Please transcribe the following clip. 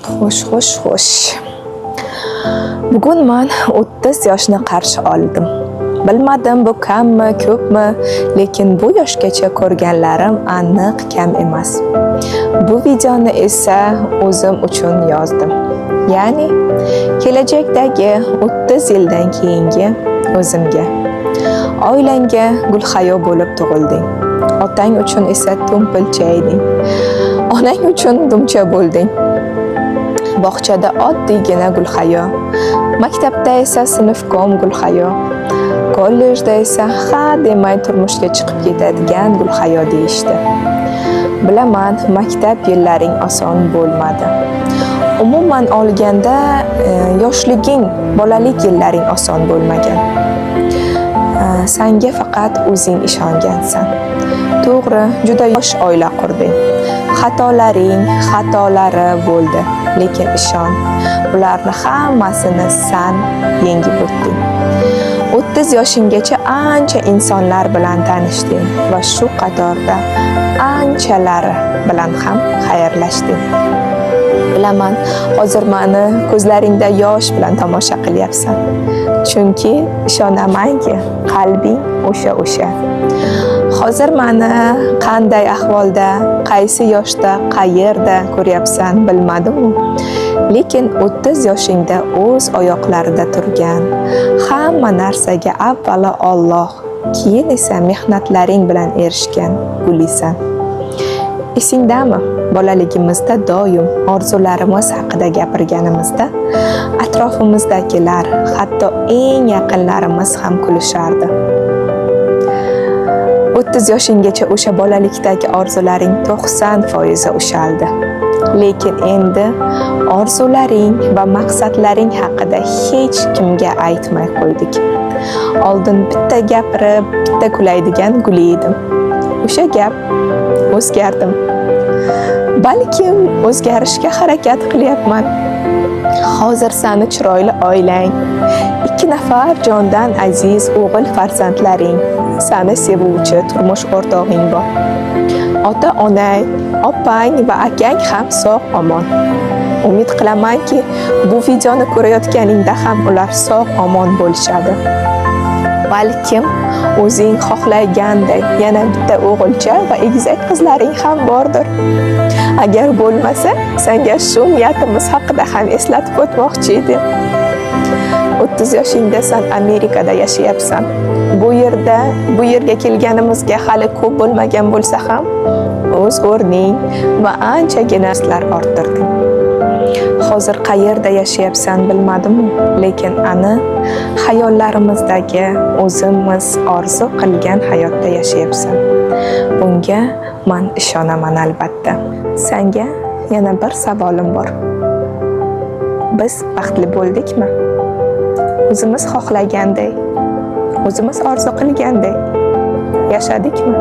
Xo'sh, xo'sh, xo'sh. Bugun man 30 yoshni qarshi oldim. Bilmadim, bu kammi, ko'pmi, lekin bu yoshgacha ko'rganlarim aniq kam emas. Bu videoni esa o'zim uchun yozdim. Ya'ni kelajakdagi 30 yildan keyingi o'zimga. Oilangga gulhayo bo'lib tug'ilding. Otang uchun esa to'mpilcha eding. Onang uchun dumcha bo'lding. Bog'chada oddiygina Gulhayo, maktabda esa sinfkom Gulhayo, kollejda esa ha demay turmushga chiqib ketadigan Gulhayo deyishdi. Bilaman, maktab yillaring oson bo'lmadi. Umuman olganda, yoshliging, bolalik yillaring oson bo'lmagan. Sanga faqat o'zing ishongansan. To'g'ri, juda yosh oila qurding. Xatolaring, xatolari bo'ldi, lekin ishon, bularni hammasini san yengib o'tding. 30 yoshinggacha ancha insonlar bilan tanishding va shu qatorda anchalari bilan ham xayrlashding. Bilaman, hozir mani ko'zlaringda yosh bilan tomosha qilyapsan. Chunki ishonamanki, qalbing o'sha-o'sha. Hozir mani qanday ahvolda, qaysi yoshda, qayerda ko'ryapsan, bilmadim-u. Lekin 30 yoshingda o'z oyoqlarida turgan, hamma narsaga avvalo Alloh, keyin esa mehnatlaring bilan erishgan gulisan. Esingdami, bolaligimizda doim orzularimiz haqida gapirganimizda atrofimizdagilar, hatto eng yaqinlarimiz ham kulishardi. 30 yoshinggacha o'sha bolalikdagi orzularing 90 foizi ushaldi. Lekin endi orzularing va maqsadlaring haqida hech kimga aytmay qo'ydik. Oldin bitta gapirib, bitta kulaydigan Guli edim. O'sha gap, o'zgardim. Balkim o'zgarishga harakat qilyapman. Hozir sani chiroyli oilang, ikki nafar jondan aziz o'g'il farzandlaring, sani sevuvchi turmush o'rtog'ing bor. Ota onang, opang va akang ham sog' omon. Umid qilamanki, bu videoni ko'rayotganingda ham ular sog' omon bo'lishadi. Balkim o'zing xohlaganday yana bitta o'g'ilcha va egizak qizlaring ham bordir. Agar bo'lmasa, senga shu niyatimiz haqida ham eslatib o'tmoqchi edim. 30 yoshingda san Amerikada yashayapsan. Bu yerga kelganimizga hali ko'p bo'lmagan bo'lsa ham, o'z o'rning va anchagina do'stlar orttirding. Hozir qayerda yashayapsan, bilmadim, lekin aniq xayollarimizdagi o'zimiz orzu qilgan hayotda yashayapsan. Bunga man ishonaman, albatta. Sanga yana bir savolim bor. Biz baxtli bo'ldikmi? O'zimiz xohlaganday, o'zimiz orzu qilganday yashadikmi?